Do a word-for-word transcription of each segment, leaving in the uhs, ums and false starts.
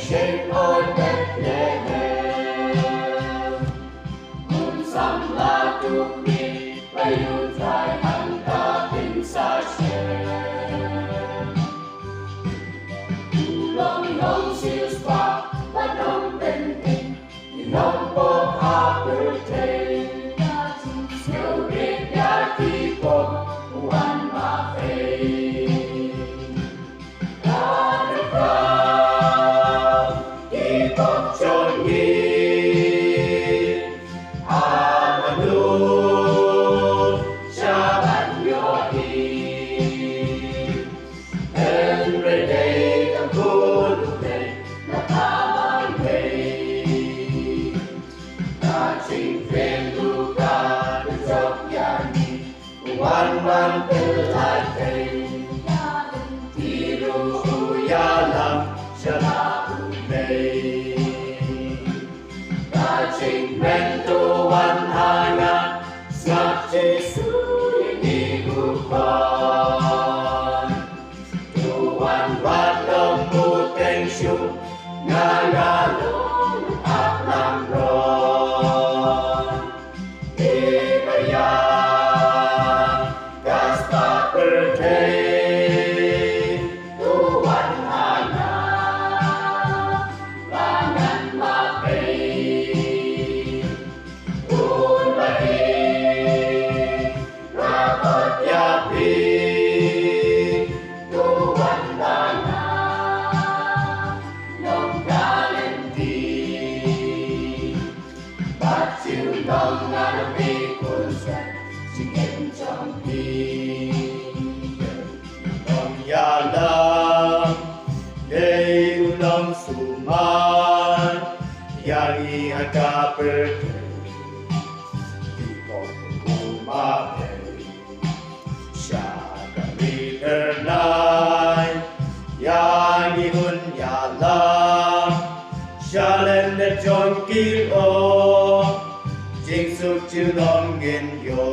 Shane o Bethlehem, un samla tu mi, ba ïoh jai hangta tin sa shem. U long nongsiewspah bad nongpynthei, i nongpop ha pyrthei. Sngewrit ïa ki pop, u wan ma phi. Ka dei ka ki pop jong ngi. Amanu, shaban ïohi. Hynrei dei tang khun u Blei na ka bynta. Ka jingkren ruh ka dei jong ngi. U wan ban pynlait phi. Ïa lynti ruh u ïalam sha la u Blei. Ka jingkmen to wan ha nga, sngap Jisu ïa ngi u khun. To wan wad lem bteng shuh, nga nga long ap lam ron. Te ba ïa ka spah pyrthei, to wan ha nga, ba ngan map ei. Bun ba ïeit, nga khot ïa phi, to wan ba nga long ka lynti. Bad junom nga la pynkup sha jingim jong phi. Nongïalam, dei u nongsumar ïa ngi ha ka pyrthei. Ki pop u map ei. Sha ka miet phyrnai ïa ngi un ïalam. Sha lyndet jong ki, oh, jingsuk junom ngin ïoh.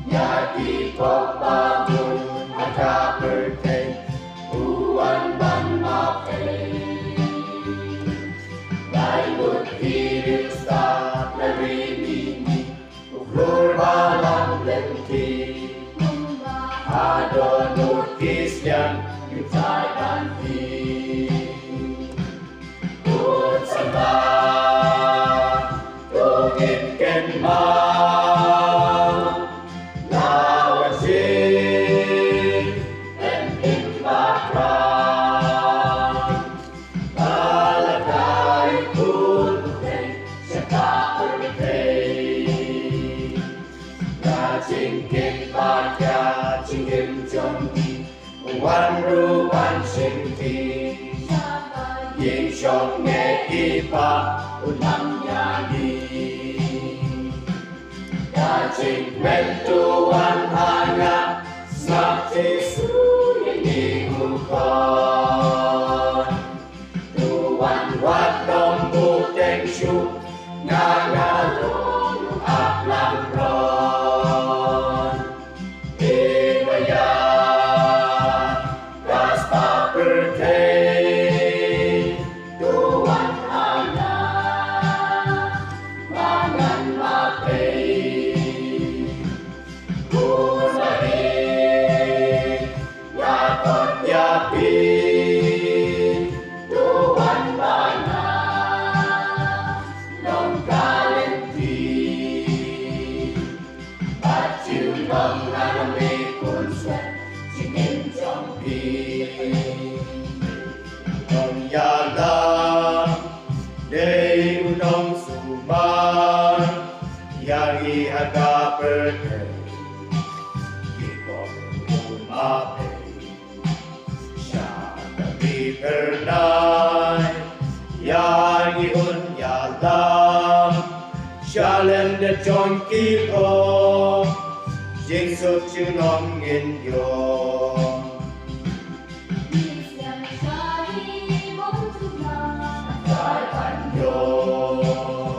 Ïa ki pop ba bun ha ka pyrthei, u wan ban map ei. Lai mut ki riewstad na ri mihngi, u khlur balang lynti. Haduh nud ki sliang, u jai ban phi. Bun samla, to ngin kynmaw, la wan sha pynthei bakla. Ba la kai khun u Blei sha ka pyrthei. Ka jingkit bad ka jingim jong ngi, u wan ruh ban shim phi. Ïing shong ngi ki paid, u lam ïa ngi. Ka jingkmen to wan ha nga, sngap Jisu ïa ngi u khun. To wan wad lem bteng shuh, nga nga long ap lam ron. Te ba ïa ka spah pyrthei, to wan ha nga, ba ngan map ei. Bun ba ïeit, nga khot ïa phi, to wan ba nga long ka lynti. Bad junom nga la pynkup sha jingim jong phi. Nongïalam, dei u nongsumar ïa ngi ha ka pyrthei. Ki pop u map ei. Sha ka miet phyrnai ïa ngi un ïalam. Shalem de jong ki pho, jingsuk junom ngin ïoh.